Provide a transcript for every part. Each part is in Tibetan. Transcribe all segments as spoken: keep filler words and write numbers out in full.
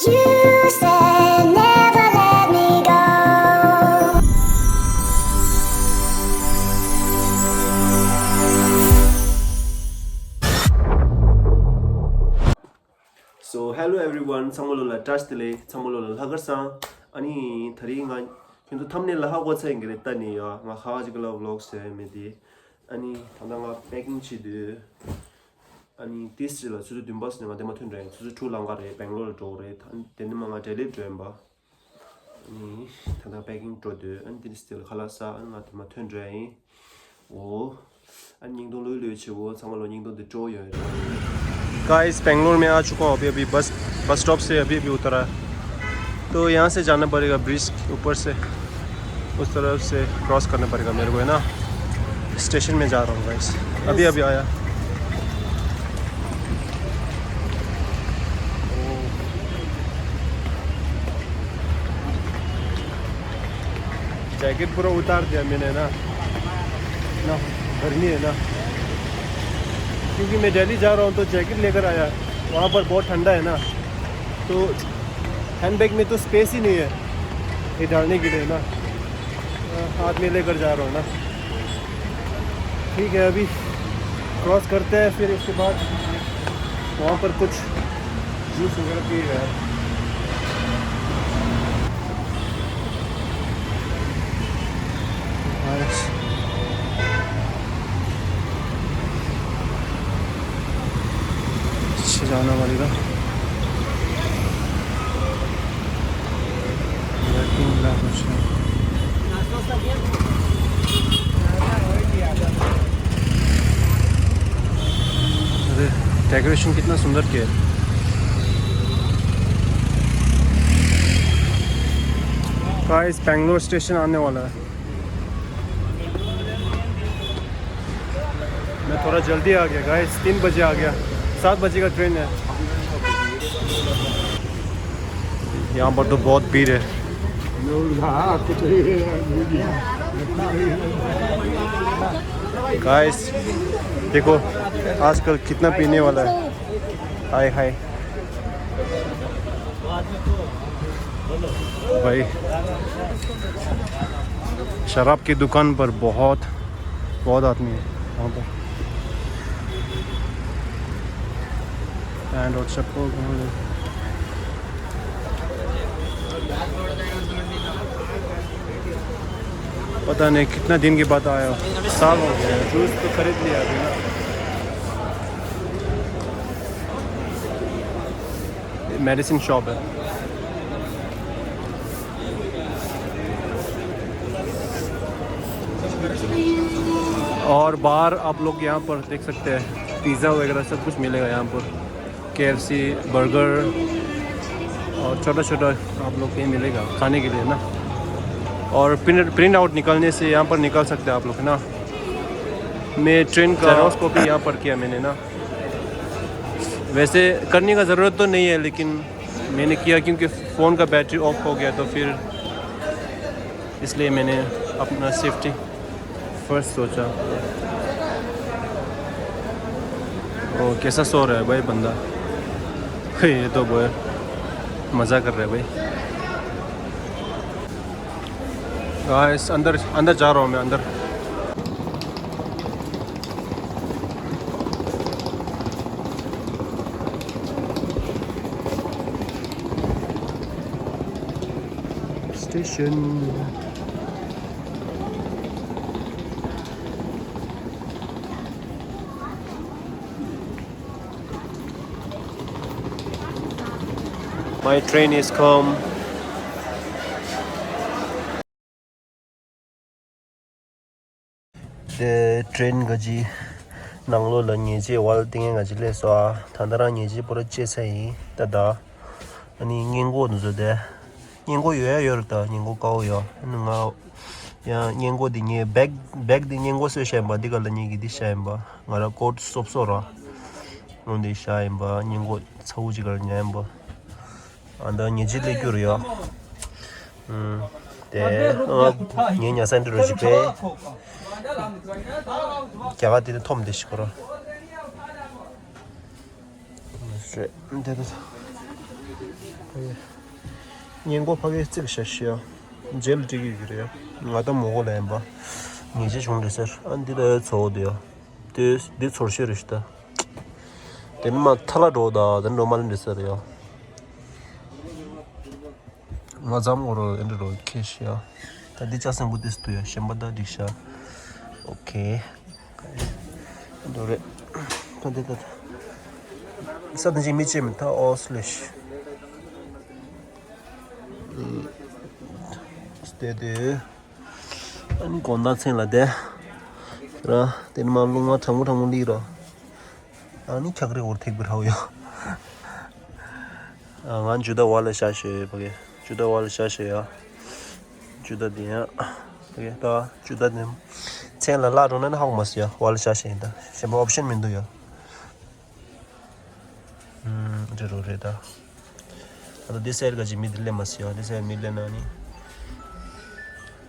You said never let me go. So, hello everyone. ཚང་མ་ལོ་ལ་བཀྲ་ཤིས་བདེ་ལེགས། ཚང་མ་ལོ་ལ་ལྷག་དཀར་བཟང་། ཨ་ནི་ད་རིང་ང་ཁྱོད་ཚོ་ཐམ་ནེལ་ལ་ཧ་གོ་ཚར་ཡིན་གྱི་རེད། ད་ནི་ཡ་ང་ཁ་ཅིག་ལ་ཝི་ལོག་ཟེར་མེད་དེ། ཨ་ནི་ད་ལྟ་ང་པེ་ཀིང་བྱེད་དུས། ཨ་ནི་ཏིས་ཅི་ལ་ཆུ་ཚོད་བདུན་པ་ཟིན་ནས་ང་འདི་མ་ཐོན་རེད། ཆུ་ཚོད་དྲུག་ལང་ག་རེད། སྦེང་ལོར་ལ་འགྲོ་གི་རེད། ཨ་ནི་དེ་ནས་མ་ང་ཌེ་ལི་འགྲོ་ཡིན་པ། ཨ་ནི་ད་ལྟ་པེ་ཀིང་འགྲོ་དུས་ཨ་ནི་ཏིས་ཅི་ལ་ཁ་ལག་ཟ། ཨ་ནི་ང་འདི་མ་ཐོན་རེད་ཡིན། འོ། ཨ་ནི་སྙིང་སྟོབས་ལོས་ལོས་བྱེད་འོ། ཚང་མ་ལོ་སྙིང་སྟོབས་འདི་སྤྲོ་ཡོད་རེད། गाइस, बेंगलोर में आ चुका हूँ। अभी अभी बस बस स्टॉप से अभी अभी उतरा। तो यहाँ से जाना पड़ेगा ब्रिज के ऊपर से, उस तरफ से क्रॉस करना पड़ेगा मेरे को, है ना। स्टेशन में जा रहा हूँ गाइस, अभी अभी आया। जैकेट पूरा उतार दिया मैंने ना, ना गर्मी है ना, क्योंकि मैं दिल्ली जा रहा हूँ तो जैकेट लेकर आया। वहाँ पर बहुत ठंडा है ना, तो हैंडबैग में तो स्पेस ही नहीं है ये डालने के लिए ना, हाथ में लेकर जा रहा हूँ ना। ठीक है, अभी क्रॉस करते हैं, फिर इसके बाद वहाँ पर कुछ जूस वगैरह पी रहे हैं। अच्छे जाना पड़ेगा। अरे, डेकोरेशन कितना सुंदर किया है। गाइस, बेंगलोर स्टेशन आने वाला है। मैं थोड़ा जल्दी आ गया गाइस, तीन बजे आ गया, सात बजे का ट्रेन है। यहाँ पर तो बहुत भीड़ है। गाइस, देखो आजकल कितना पीने वाला है। हाय हाय। भाई, शराब की दुकान पर बहुत बहुत आदमी है वहाँ पर। पैंट और चप्पल। पता नहीं कितना दिन के बाद आया हूँ, साल हो गया है। जूस तो खरीद लिया अभी ना। मेडिसिन शॉप है। और बाहर आप लोग यहाँ पर देख सकते हैं, पिज़्ज़ा वगैरह सब कुछ मिलेगा यहाँ पर। केएफ़सी, बर्गर और छोटा छोटा आप लोग कहीं मिलेगा खाने के लिए ना। और प्रिंट प्रिंट आउट निकालने से यहाँ पर निकाल सकते हैं आप लोग, है ना। मैं ट्रेन का जेरोक्स कॉपी यहाँ पर किया मैंने ना। वैसे करने का ज़रूरत तो नहीं है, लेकिन मैंने किया क्योंकि फ़ोन का बैटरी ऑफ हो गया, तो फिर इसलिए मैंने अपना सेफ्टी फर्स्ट सोचा। ओ, कैसा सो रहा है भाई बंदा। ये तो बहुत मज़ा कर रहा है भाई। गाइस, अंदर अंदर जा रहा हूँ मैं, अंदर। Station. My train is come. དེ་ཊེན་ག་ཅི་ནང་ལོགས་ལ་ཉལ་ཆས་ཝལ་ཏིང་ངེ་ག་ཅི་ལས་སོ་ཨ། ད་ལྟ་རང་ཉལ་ཆས་པོ་ར་བཅད་ཚར་ཡིན་ད་ད། ཨ་ནི་སྔས་མགོ་འདི་ཚོ་དེ། སྔས་མགོ་ཡོད་ཡ་ཡོད་རེད་ད། སྔས་མགོ་དཀར་པོ་ཡོད། ཨ་ནི་ང་ཡང་སྔས་མགོ་འདི་ངའི་བེག་བེག་འདི་སྔས་མགོ་བཟོས་བཞག་ཡིན་པ། འདི་ག་ལ་ངེད་ཀྱི་འདི་བཞག་ཡིན་པ། ང་ར་ཀོཊ་སོབ་སོ་ར་འོ་འདི་བཞག་ཡིན་པ། སྔས་མགོ་ཚ་བོ་ཅིག་ག་ལ་ཉལ་ཡིན་པ། ཨ་ད་ཉལ་ཆས་སླེབས་རྒྱུ་རེད་ཡ། ཨུམ། དེ་ཨ་ངའི་ཉལ་ས་འདི་རུ་ཅིག་པས། རྒྱ་གར་དེ་ནི་ཐོམ་དེ་ཞིག་གོ་ར། རེད་དེ་དེ། སྙིང་གོ་ཕ་གིའི་རྩིག་ཤ་ཤི་ཡ། རྗེས་ལ་འགྲིག་གི་ཡོད་རེད་ཡ། ང་ད་མོ་གོ་ལ་ཡིན་པ། ཉེས་ཆད་བྱུང་རེད་ཟེར། ཨ་འདི་ད་ཚོ་འདི་ཡ། དེ་འདི་ཚོར་ཤེས་རེད་ཤི་ད། དེ་ནི་མ་ཐ་ལ་འགྲོ་ད་དེ་འགྲོ་མ་ལེན་རེད་ཟེར་ཡ། ང་ཙམ་འོ་རོ་ཨེ་འདྲ་རོ་ཁེ་ཤི་ཡ། ད་འདི་ལྕགས་སྲིན་པོ་དེ་སུ་ཡ་ཤན་པ་ད་འགྲིག་ཤ། ཨོ་ཁེ། འགྲོ་རེད། ད་འདི་ད་ད། ས་དེ་ཅིག་མི་ཅེ་མི་ད་ཨོ་སི་ལེ་ཤི། སྟེ་དེ། ཨ་ནི་དགོང་དག་མཚན་ལ་བསྡད། ར། དེ་ནི་མ་རླུང་མ་གྲང་མོ་གྲང་མོ་ལི་ར། ཨ་ནི་འཁྱག་རི་འོར་ཐེག་པའི་ར་ཡོ། ང་ཇུ་ད་བ་ལ་ཤ་ཤེ་ཡོད་པ་གི། ཇུ་ད་བ་ལ་ཤ་ཤེ་ཡ། ཇུ་ད་དེ་ཡ། པ་གི་ད་ཇུ་ད་དེ། མཚན་ལ་ལ་རུང་ན་ནི་ཧ་གོ་མ་སི་ཡ། བ་ལ་ཤ་ཤེ་ཡིན་ད། གཞན་པ་ཨོབ་ཤན་མི་འདུག་ཡ། ཨུམ། རེད་རོ་རེད་ད། ཨ་ད་འདི་སེར་ག་ཅི་མི་འདི་ལེ་མ་སི་ཡ། འདི་སེར་མི་ལེ་ན་ནི།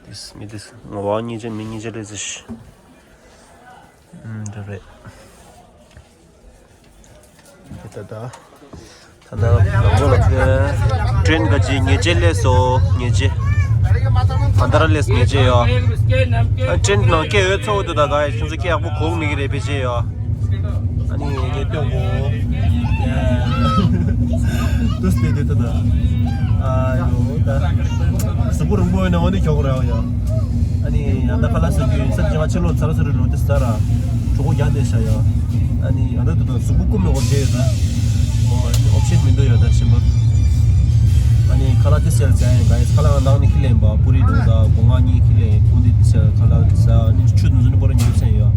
འདིས་མི་འདིས་ང་བ་གཉིས་ཅན་མི་གཉིས་ཅན་རེད་ཟེར་ཤི། ཨུམ། རེད་རེད། འདི་ད་ད། ད་ད་ལ་གོ་ལ་ཁེ། ཀྲེན་ག་ཅི་ཉེ་ཅེ་ལེ་སོ་ཉེ་ཅེ། ག་འདྲ་ལེས་ཉེ་ཅེ་ཡོ། ཨ་ཀྲེན་ནང་སྐད་ཡོད་ཚོགས་འདུག་ད་ག་ཡ་ཁྱོད་ཚོ་སྐད་ཡག་པོ་གོ་མི་གི་རེད་པེ་ཅེ་ཡོ། ཨ་ནི་ངས་སྟོན་གོ། དུ་སྟེ་དེ་ད་ད། ཨ་ཡོ་ད། གཟུགས་པོ་རིང་པོ་ཡོད་ན་འོ་ནི་ཁྱོག་རེ་ཡོ། ཨ་ནི་ཡང་ད་ཁ་ལག་ཟ་རྒྱུ་ཡིན་ས་ཅི་ང་ཕྱི་ལོགས་ཚར་ཚར་རེ་རོ་དེ་ཟ་ར། གྲོད་ཁོག་རྒྱགས་བསྡད་ཤག་ཡོ། ཨ་ནི་ཡང་ད་དུ་ད་གཟུགས་པོ་སྐུམ་ནས་འོ་བྱས་ཡོད་ད། ཨོ་ཨ་ནི་ཨོབ་ཤན་མི་འདུག་ཡོ་ད་ཤི་མ། ཨ་ནི་ཁ་ལག་དེ་སེལ་ཟ་ཡིན་ག་ཡིན་ཁ་ལག་ནང་ནས་ཁྱི་ལེན་པ་པུ་རི་འདུག་ད་སྒོ་ང་གཉིས་ཁྱི་ལེན་ཁུང་དེ་དེ་སེལ་ཁ་ལག་དེ་ཟ་ཨ་ནི་ཆུ་དུ་འཛུལ་ནས་པོ་ར་ཉུལ་སེན་ཡོ།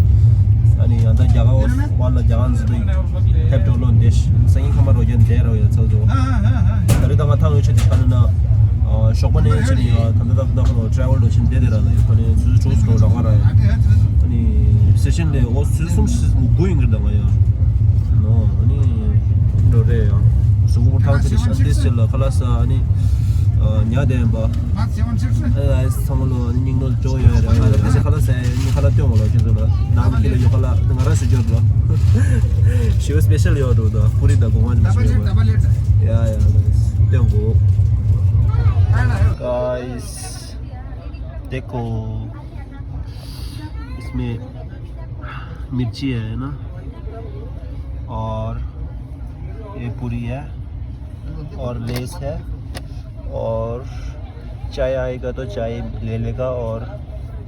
ཨ་ནི་ཡང་ད་རྒྱ་གར་བ་ལ་རྒྱ་གར་འཛུལ་དུ་ཕེབས་འགྲོ་ལོ་འདེ་ཤི་སང་ཉིན་ཁ་མ་རོ་རྒྱ་འདེ་རོ་ཡོ་ཚོ་ཚོ། ད་རེས་ད་ང་ཐང་ཡོད་ཆེད་དེ་ཁ་ལ་ན། ཞོགས་པ་ནས་ཕྱིན་ཡ་ད་ལྟ་ད་ལྟ་ཁོ་ཊ་རེ་ཝལ་འགྲོ་ཕྱིན་བསྡད་དེ་ར་ལ་ཡོད་ཁ་ནས་ཆུ་ཚོད་དྲུག་ཙམ་རང་ག་ར་ཡོད། ཨ་ནི་སེ་ཤན་ལས་འོ་ཆུ་ཚོད་གསུམ་བཞི་དགུ་ཡིན་གི་ད་ང་ཡ། ནོ་ཨ་ནི་འགྲོ་རེད་ཡ། གཟུགས་པོ་ཐང་ཆད་ཤ་འདི་ཟེར་ལ་ཁ་ལག་ཟ་ཨ་ནི་ཉལ་བསྡད་ཡིན་པ། ཨ་ཨ་ཚང་མ་ལོ་ཨ་ནི་སྙིང་ནོར་ཅོ་ཡོད་རེད་ང་ལ་དེ་ཚེ་ཁ་ལག་ཟ་ཨ་ནི་ཁ་ལག་སྟོན་འོ་ལ་ཁྱེད་ཚོ་ལ་ནང་གི་ལ་ཡོད་ཁ་ལག་ང་རང་ཟ་རྒྱུ་རེད་ལ། ཞེ་པོ་སྤེ་ཤལ་ཡོད་འགྲོ་ད་པུ་རི་ད་གོང་མ་ནས་ཞེ་པོ་ཡ་ཡ་སྟོན་གོ། Guys, देखो, इसमें मिर्ची है ना, और ये पूरी है, और लेस है, और चाय आएगा तो चाय ले लेगा, और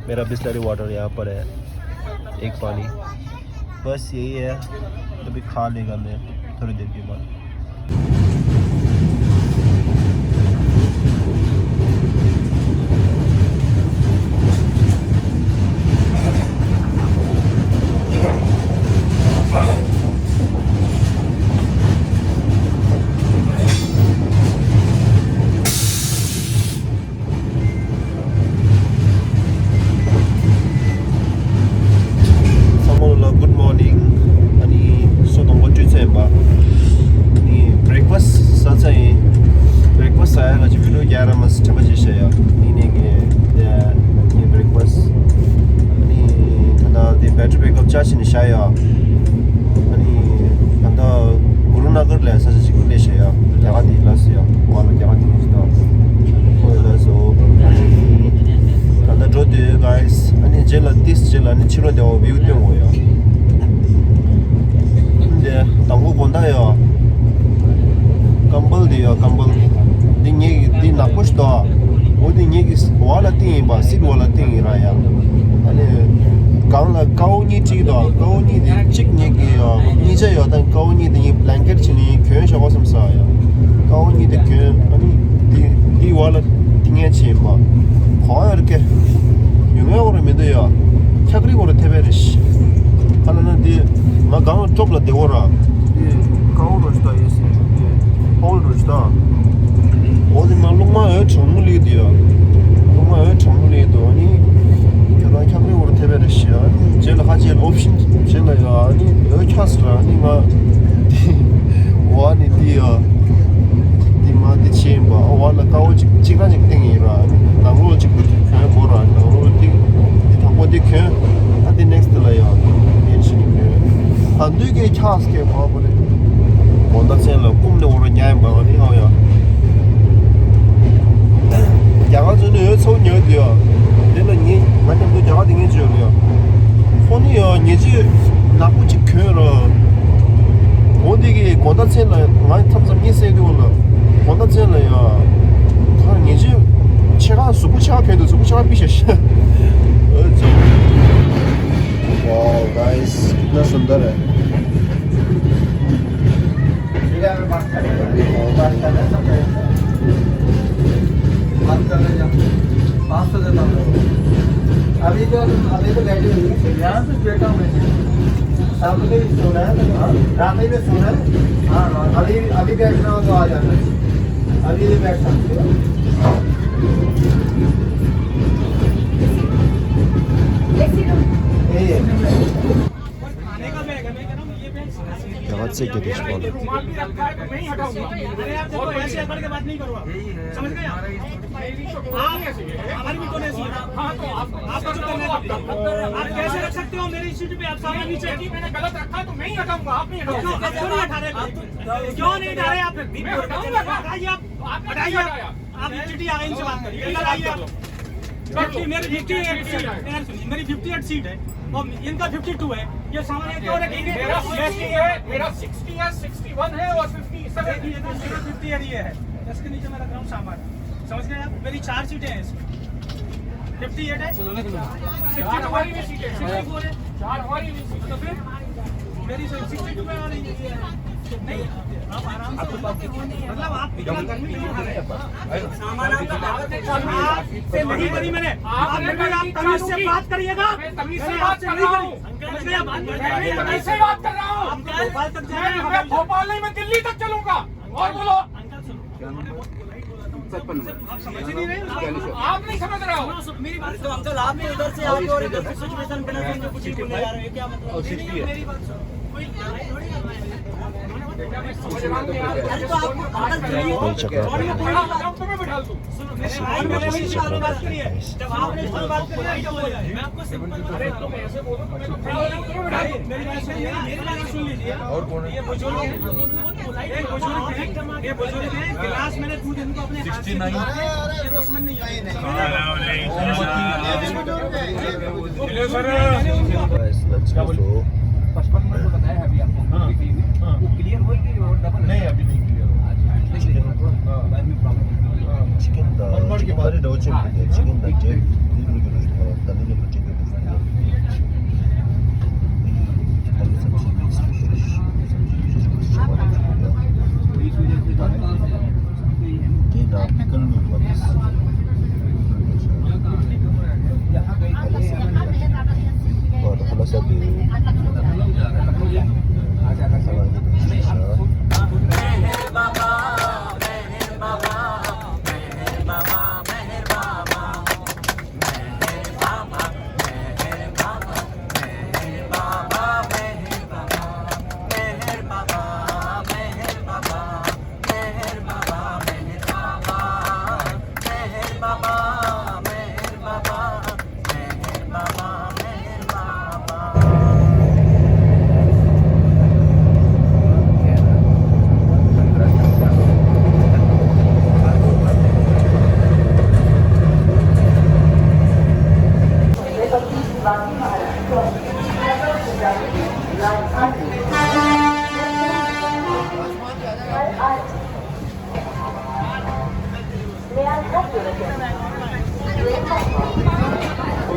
मेरा बिसलेरी वाटर यहाँ पर है, एक पानी। बस यही है, अभी खा लेगा मैं थोड़ी देर के बाद। ཚང་མ་ལ་good morning. ཨ་ནི་སོ་དང་པོ་དུས་ཚོད་ཡིན་པ། ཨ་ནི་breakfast་ཟ་ཚར་ཡིན། breakfast་ཟ་ཡ་ང་ཅི་video་རྒྱག་ར་མ་སི་ཁྲམ་པ་ཅིག་བྱས་ཡ། ཨ་ནི་ངས་དེ་ངས་breakfast་ཨ་ནི་ད་ལྟ་དེ་battery backup་charge་བྱས་ནས་བཞག་ཡ། ཨ་ནི་ད་ལྟ་གུ་རུ་ན་གར་ལ་ས་ཆ་ཅིག་སླེབས་བྱས་ཡ། རྒྱ་གར་དེ་ལ་སོ་ཡ། ང་ལ་རྒྱ་གར་དེ་ཡིན་ཟེར་ད། ཁོ་ལ་སོ། ད་ལྟ་འགྲོ་དུས་guys་ཨ་ནི་རྗེས་ལ་ཏིས་རྗེས་ལ་ཨ་ནི་ཕྱི་ལོགས་དེ་འོ་view་སྟོན་དགོས་ཡ། འདི་དང་པོ་དགོང་དག་ཡ། ཀམ་བལ་འདི་ཡ་ཀམ་བལ། འདི་ངེད་ཀྱི་འདི་ནག་པོ་ཞིག་འདུག་འོ་འདི་ངེད་ཀྱི་བ་ལ་བཏིང་ཡིན་པ་སིད་བ་ལ་བཏིང་ཡིན་ར་ཡ། ཨ་ནི་སྒང་ལ་ཀ་བོ་གཉིས་བྲིས་འདུག་ཀ་བོ་གཉིས་འདི་གཅིག་ངེད་ཀྱི་ཡ་གཉིས་ཆ་ཡ་དང་ཀ་བོ་གཉིས་འདི་ངེད་blanket་བྱས་ནས་གྱོན་བཞག་པ་བསམ་ས་ཡ། ཀ་བོ་གཉིས་འདི་གྱོན་ཨ་ནི་འདི་འདི་བ་ལ་བཏིང་ཡ་བྱས་ཡིན་པ། གོ་ཡ་ར་ཀེ། ཡོང་ཡ་འོ་ར་མི་འདུག་ཡ། འཁྱག་རི་འོ་ར་ཐེབས་པ་རེད་ཤི། ཁ་ལ་ན་འདི་ང་སྒང་ལ་ཀྲོབ་ལ་བསྡད་འོ་ར། འདི་ཀ་བོ་རོ་ཞིག་ད་ཡོད་སྲིད་འདི་ཧོལ་རོ་ཞིག་ད། འོ་དེ་ན་རླུང་མ་འོད་གྲང་མོ་ལིག་འདི་ཡ། རླུང་མ་འོད་གྲང་མོ་ལིག་འདུག་ཨ་ནི། ཁྱོད་རང་འཁྱག་རི་འོ་ར་ཐེབས་པ་རེད་ཤི། ཨ་ནི་རྗེས་ལ་ཁ་ཅིག་ལ་ཨོབ་ཤན་རྗེས་ལ་ཡ་ཨ་ནི་འོད་འཁྱག་སི་ར་ཨ་ནི་ང་འདི། འོ་ཨ་ནི་འདི་ཡ། འདི་མ་འདི་ཆེ་ཡིན་པ་འོ་ལ་ཀ་བོ་ཅིག་གཅིག་རང་ཅིག་བཏིང་ཡིན་ར། ནང་ལོགས་ཅིག་ཏུ་གྱོན་དགོས་ར། ནང་ལོགས་ཏིག་འདི་དང་པོ་འདི་གྱོན། ཨ་འདི་next་ལ་ཡང་འདི་ནས་ཕྱིན་ནས་གྱོན། ད་འདུས་ཀྱི་འཁྱག་སྐད་གོ་བ་རེད། དགོང་དག་མཚན་ལ་སྐུམ་ནས་འོ་ར་ཉལ་ཡིན་པ་ང་ནི་ཧ་ཡ་ वाओ गाइस, कितना सुंदर है। बात कर रहे हैं, पाँच सौ देता हूँ। अभी तो, अभी तो बैठे हुए हैं। यहाँ पे बैठा हूँ मैं। सामने ही सोना है, हाँ, रात में सोना है। हाँ, हाँ, अभी, अभी बैठना हो तो आ जाना। अभी भी बैठ सकते हो। ए, ए। यहाँ से क्या डिश बॉल? रुमाल भी रखा है तो मैं ही हटाऊंगा। अरे आप देखो, ऐसे अकड़ के बात नहीं करो आप। समझ गए आप? आप, हमारी भी तो ऐसी है। हाँ, तो आप, आपको जो करना है, आप कैसे रख सकते हो मेरी सीट पे? आप सामने नीचे। मैंने गलत रखा है तो मैं ही हटाऊंगा, आप नहीं हटाओ। क्यों, आप क्यों नहीं हटा रहे? क्यों नहीं हटा रहे आप फिर? मैं हटाऊंगा। हटाइए आप। तो आपने हटाइए आप। आप चिट्ठी आ गई, इनसे बात करिए। इधर आइए आप। फिफ्टी, मेरी फिफ्टी एट सीट है। मेरी फिफ्टी एट सीट है और इनका फिफ्टी टू है। ये सामान एक और है। मेरा सिक्सटी है, मेरा सिक्सटी है, सिक्सटी वन है और फिफ्टी सेवन है। मेरा फिफ्टी एट ये है, इसके नीचे मेरा ग्राउंड सामान। समझ गए आप? मेरी चार सीटें हैं इसमें। फिफ्टी एट है, सिक्सटी टू है, सिक्सटी फोर है। चार हमारी भी सीट है। तो फिर मेरी सिक्सटी टू है और ये है। नहीं, आप आराम से, मतलब, आप इतना गर्मी क्यों उठा रहे हैं? सामान आपका कागज है, आपसे नहीं करी मैंने। आपने आपने कहा, आप तमीज से बात करिएगा। मैं तमीज से बात कर रहा हूँ। समझ गए? बात कर रहा हूँ। मैं तमीज से बात कर रहा हूँ। आपको भोपाल तक जाना है। मैं भोपाल नहीं, मैं दिल्ली तक चलूंगा। और बोलो। अंकल, सुनो। क्या नंबर? पचपन नंबर। आप समझ ही नहीं रहे हो। आप नहीं समझ रहे हो। सुनो, सुनो, मेरी बात सुनो। तो अंकल, आप भी उधर से आके और इधर से सिचुएशन बना के इनको कुछ नहीं बोलने जा रहे हो, क्या मतलब? और सिक्सटी है। मेरी बात सुनो। कोई लड़ाई थोड़ी करना है। अरे, तो आप अंकल, सुनिए। कोई चक्कर नहीं। सुनो, मेरी बात सुनिए। जब आपने इस पर बात करी है, क्या हो जाए? मैं आपको सिंपल बात बता रहा हूँ। मेरी बात सुनिए, मेरी बात सुन लीजिए। और कौन है? ये बुजुर्ग, ये बुजुर्ग हैं, ये बुजुर्ग हैं, गिलास मैंने दूध इनको अपने हाथ से दिया है, ये दुश्मन नहीं है। Guys, let's go. पचपन में तो बताया है अभी आपको, हाँ, हाँ। वो क्लियर हुआ कि वो डबल है? नहीं, अभी नहीं क्लियर हुआ। अच्छा, देख लीजिए, थोड़ा मोबाइल में प्रॉब्लम है। चिकन दा चिकन दा चे चिकन दा चे दा चे चिकन दा चे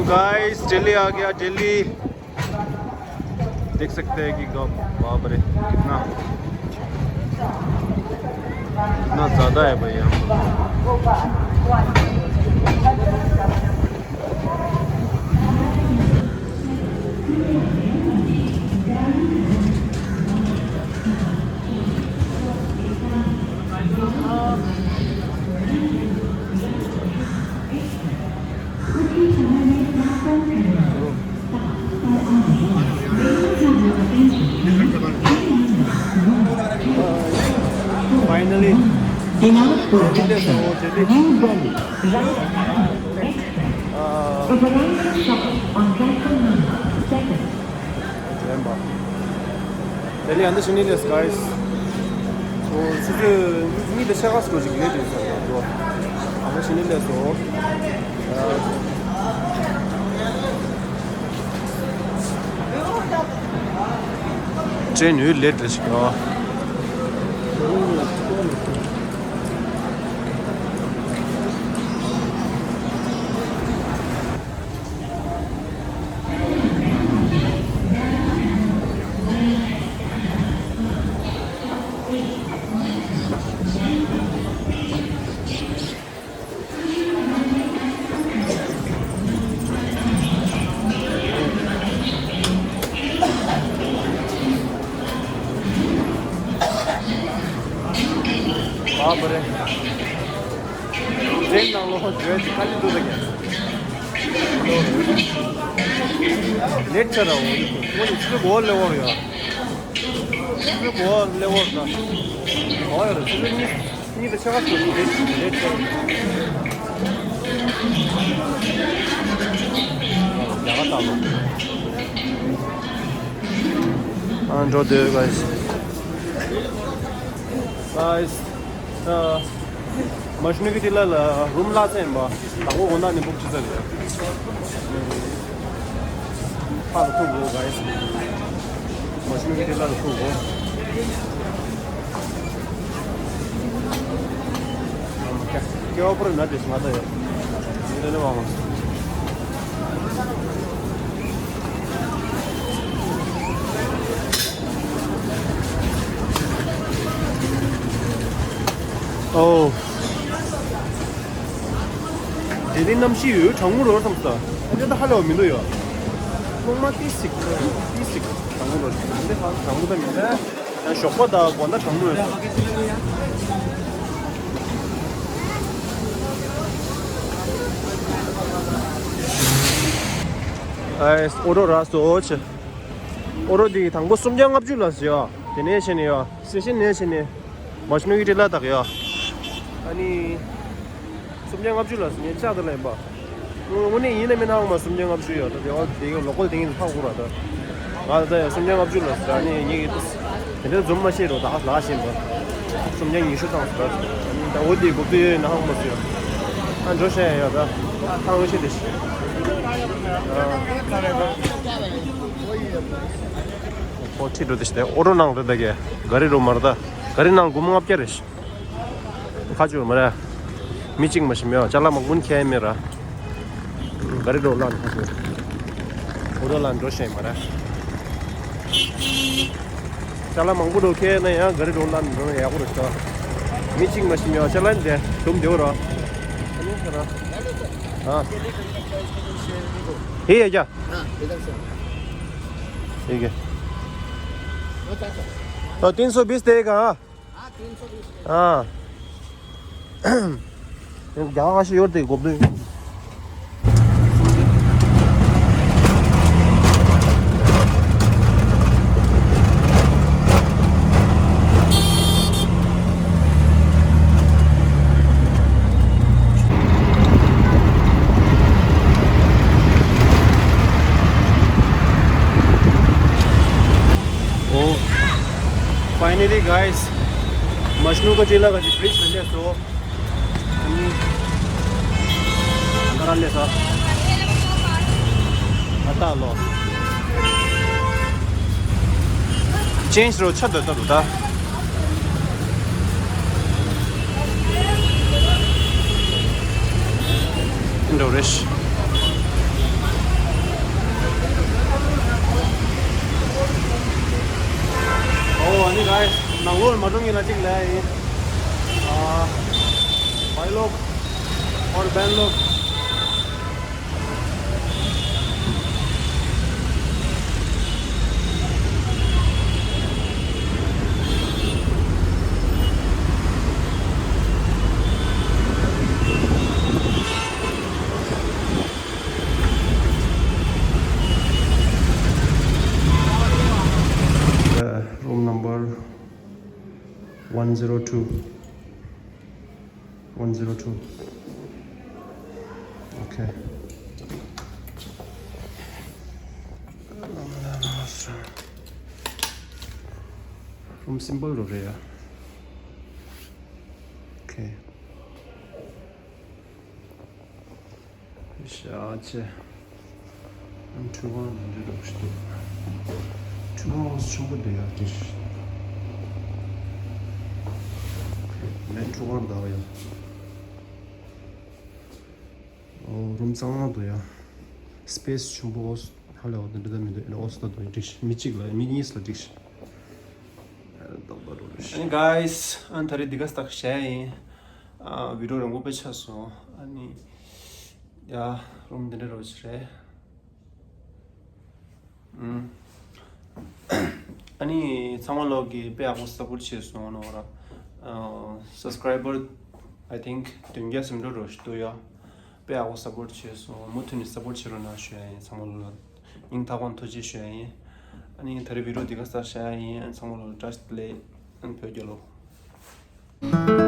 गाइस, दिल्ली आ गया, दिल्ली। देख सकते हैं कि ग-, बाप रे, कितना, कितना ज़्यादा है भाई यहाँ पर। Finally. Dinapur Junction, New Delhi, right turn, next stop is arriving shop on platform number seven. ལྡི་ལི་ཨ་འདི་ཕྱི་ནས་སླེབས་སོང་། སོ་ཆུ་ཚོད་གཉིས་དང་ཕྱེད་ཀ་ཙམ་ཅིག་ལས་དུས་ཚོད་འགྲོ། ཨ་ནི་ཕྱི་ནས་སླེབས་སོང་། ཏྲེན་ཡོད་ལེ་ཏྲེ་ཞིག་ཡོད། ཨ་པ་རེ། ཅན་ནང་ལོགས་འགྲོ་ཡ་དེ་དཀའ་ལས་འདུག་ད་ཀྱང་། ལེཊ་ཆ་ར་འོ་ཡིན་དུ་ཁོ་ནི་ཚུར་གོ་ལེ་བོར་ཡོད། ཚུར་གོ་ལེ་བོར་ད། འོ་ཡོད་རེད། ཚུར་གཉིས་གཉིས་དང་ཕྱེད་ཀ་ཚུར་ལེཊ་ཆ་ར། རྒྱ་གར་ལྟ་ལོ། ཨ་འགྲོ་འདོད་guys། Guys། ཨ། མ་ཤུ་ནི་གི་ཊི་ལ་ལ་རུམ་ལ་ཚན་པ། དང་པོ་དགོང་དག་ནས་བུག་བྱེད་ས་རེད། ཕར་ལ་ཐུག་དགོས་guys། མ་ཤུ་ནི་གི་ཊི་ལ་ལ་ཐུག་དགོས། ཀེ་བ་པུར་ན་དེ་སུ་མ་ད་ཡོད། ཡིན་ནི་མ་མ་སོང་། ཨོ། དེ་རིང་གནམ་གཤིས་ཡོད་གྲང་མོ་རོ་བསམ་སོང་། ཨ་ནི་ད་ཧ་ལས་པ་མི་འདུག་ཡོད། སློང་མ་ཏི་སིག་ཏི་སིག་གྲང་མོ་རོ། འདི་ཧ་གྲང་མོ་ད་མི་འདུག་ཡང་ཞོགས་པ་དང་དགོང་དག་གྲང་མོ་ཡོད་སོང་། ཨེ་ཨོ་རོ་ར་སོ་ཆེ། ཨོ་རོ་འདི་དང་པོ་སུམ་བརྒྱ་ལྔ་བཅུ་ལ་ཟེར་ཡ། དེ་ནས་བྱས་ནས་ཡ། སེ་ཤན་ནས་བྱས་ནས། མ་ཤུ་ནི་གི་ཊི་ལ་དག་ཡ། ཨ་ནི། སུམ་བརྒྱ་ལྔ་བཅུ་ལ་ཟེར་ངས་ལྕགས་དེ་ལ་ཡིན་པ། དངོས་གནས་ཡིན་ན་མིན་ན་ཧང་མ་སུམ་བརྒྱ་ལྔ་བཅུ་ཡ། ད་དེ་བ་དེ་གི་ལོ་ཀལ་དེ་ཡིན་ཧ་གོ་ར་ད། ང་ད་ཡ་སུམ་བརྒྱ་ལྔ་བཅུ་ལ་ཟེར་ཨ་ནི་ངས་གི་དེ་འདྲ་འཛོམས་མ་ཤེས་རོ་ད་ཧ་ལ་ཤེས་པ། སུམ་བརྒྱ་ཉི་ཤུ་ཙམ་ཟེར་ར། ཨ་ནི་ད་འོ་དེ་གོ་དུས་ཡོད་ན་ཧང་མ་ཟེར་ཡ། ཨ་འགྲོ་ཤེས་ཡ་ད། ཧང་ཤེས་དེ་ཤེས། ཨ། ཁོ་ཁྲིད་འགྲོ་དེ་ཤི་དེ་ཨོ་རོ་ནང་རེད་ད་གེ། ག་རི་རོ་མར་ད། ག་རི་ནང་སྒོར་མོ་ལྔ་བརྒྱ་རེད་ཤི། ཁ་ཆུ་མ་རེད། མི་གཅིག་མ་ཤི་མེད་པ་ཅ་ལག་མང་པོ་ཁྱེར་མེད་ར། ག་རི་རོ་ལ་ཁ་ཆུ། ཨོ་རོ་ལ་འགྲོ་ཤེས་མ་རེད། ཅ་ལག་མང་པོ་འགྲོ་ཁྱེར་ན་ཡང་ག་རི་རོ་ལ་འགྲོ་ན་ཡག་པོ་རེད་ཤི། མི་གཅིག་མ་ཤི་མེད་པ་ཅ་ལག་འདི་དུམ་བདེ་བོ་ར། ཨ་ནི་ཁ་ར། ཨ། ཧེ་ཡ་ཀྱ། हाँ, इधर से। ठीक है। वो चाचा। और तीन सौ बीस देगा, हाँ? हाँ, तीन सौ बीस। हाँ। क्या आवाज और दे गोबदे। Oh, finally, guys, Majnu ka Jila ka ji bridge nande so. Angaran le sa. Ata lo. Change ro chad ta ta. འགྲོ་རེད། ཨོ་ཨ་ནི་guys ནང་ལོགས་མ་འགྲོ་ངེས་ལ་གཅིག་ལས་ཡིན། ཨ། བའི་ལོག་ཨོར་བན་ལོག Uh, room number one zero two. One zero two. Okay. Room simple རོ་རེད་ཡ། Okay. ཤ་ཆེ། ཨ་ཁྲུས་ཁང་འདི་འདྲ་རོགས་ཤིག་འདུག་ཁྲུས་ཁང་ཆེན་པོ་འདི་ཡ་དེ་ཤི། མེན་ཁྲུས་ཁང་འདི་ཡ། ཨོ་རུམ་གཙང་མ་འདུག་ཡ། སི་པེ་སི་ཆེན་པོ་ཨོ་སི་ཧ་ལས་ཨོ་འདི་འདྲ་མི་འདུག་ཨོ་སི་ད་འདུག་འགྲིག་ཤི། མི་གཅིག་ལ་མི་གཉིས་ལ་འགྲིག་ཤི། ཨ་རྡོག་པ་རོ་རེ་ཤི། ཨ་ནི་guys ཨ་ད་རེས་འདི་ག་སྟག་བྱས་ཡིན། ཨ་བི་ཌི་ཡོ་རིང་པོ་དཔེ་ཆགས་སོང་། ཨ་ནི། ཡ། རུམ་འདི་འདྲ་རོ་ཅིག་རེད། ཨུམ། ཨ་ནི་ཚང་མ་ལོག་གི་དཔེ་ཡག་པོ་སབ་པོར་བྱས་སོང་ནོ་ར། སབ་སི་ཀ་རའི་བར་I think་བདུན་བརྒྱ་ཟིན་འགྲོ་རོགས་ཞུ་འདུག་ཡ། དཔེ་ཡག་པོ་སབ་པོར་བྱས་སོང་། མུ་མཐུད་ནས་སབ་པོར་བྱེད་རོགས་གནང་ཞུ་ཡ་ཡིན། ཚང་མ་ལ་སྙིང་ཐག་པ་ནས་ཐུགས་རྗེ་ཞུ་ཡ་ཡིན། ཨ་ནི་ད་རེས་བི་ཌི་ཡོ་འདི་ག་སར་བཞག་ཡ་ཡིན། ཚང་མ་ལ་བཀྲ་ཤིས་བདེ་ལེགས། བོད་རྒྱལ་ལོ།